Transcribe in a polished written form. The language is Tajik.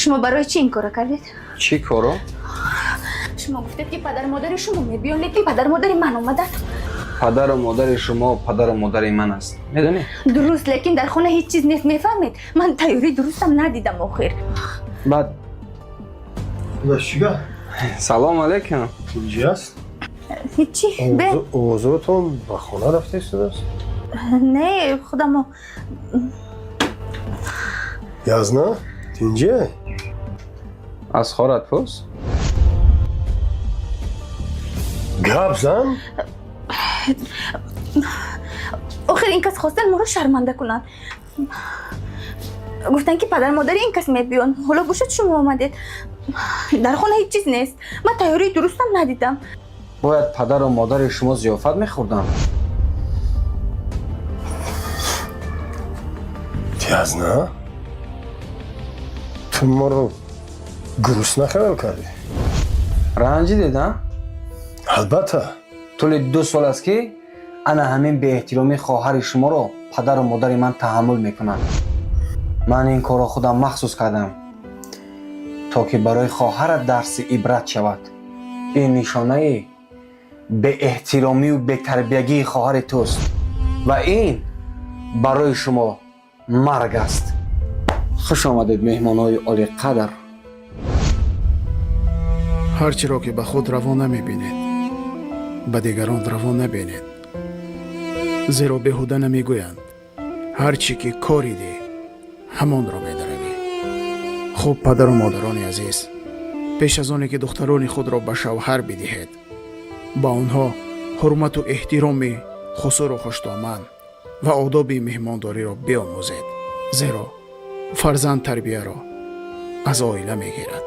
Шумо барои чӣ ин корро кардед? Чӣ коро? Шумо гуфтед, ки падару модари шумо мебиён, лекин падару модари ман омаданд. Падару модари шумо падару модари ман аст, медонӣ? Дуруст, лекин дар хона ҳеҷ чиз нест, мефаҳмед? Ман тайёрии дурустам надидам охир. Баъд Чига? Салом алейкум. Инҷи аст? Ҳеҷчи бе. Овозотон ба хона рафта истодааст? Не, худамо. Язна, тинҷе? Аз хорат пурс. Гап зан. Охир ин кас хостан моро шарманда кунанд. Гуфтанд, ки падару модари ин кас мебиён, ҳоло бошад, шумо омадед, дар хона ҳеҷ чиз нест, ман тайёрии дурустам надидам. Бояд падару модари шумо зиёфат мехӯрданд. Язна, ту моро гурусна хаёл кардӣ? Ранҷидед, а? Албатта. Тӯли 2 сол аст, ки ана ҳамин беэҳтиромии хоҳари шуморо падару модари ман таҳаммул мекунанд. Ман ин корро худам махсус кардам, то ки барои хоҳарат дарси ибрат шавад. Ин нишонаи беэҳтиромию бетарбиягии хоҳари туст ва ин барои шумо марг аст. Хуш омадед, меҳмонҳои олиқадр. Ҳар чиро ки ба худ раво намебинед, ба дигарон раво набинед, зеро беҳуда намегӯянд: ҳар чӣ ки коридӣ, ҳамонро медаравӣ. Хуб, падару модарони азиз, пеш аз оне ки духтарони худро ба шавҳар бидиҳед, ба онҳо ҳурмату эҳтироми хусуру хуштоман ва одоби меҳмондориро биомӯзед, зеро фарзанд тарбияро аз оила мегирад.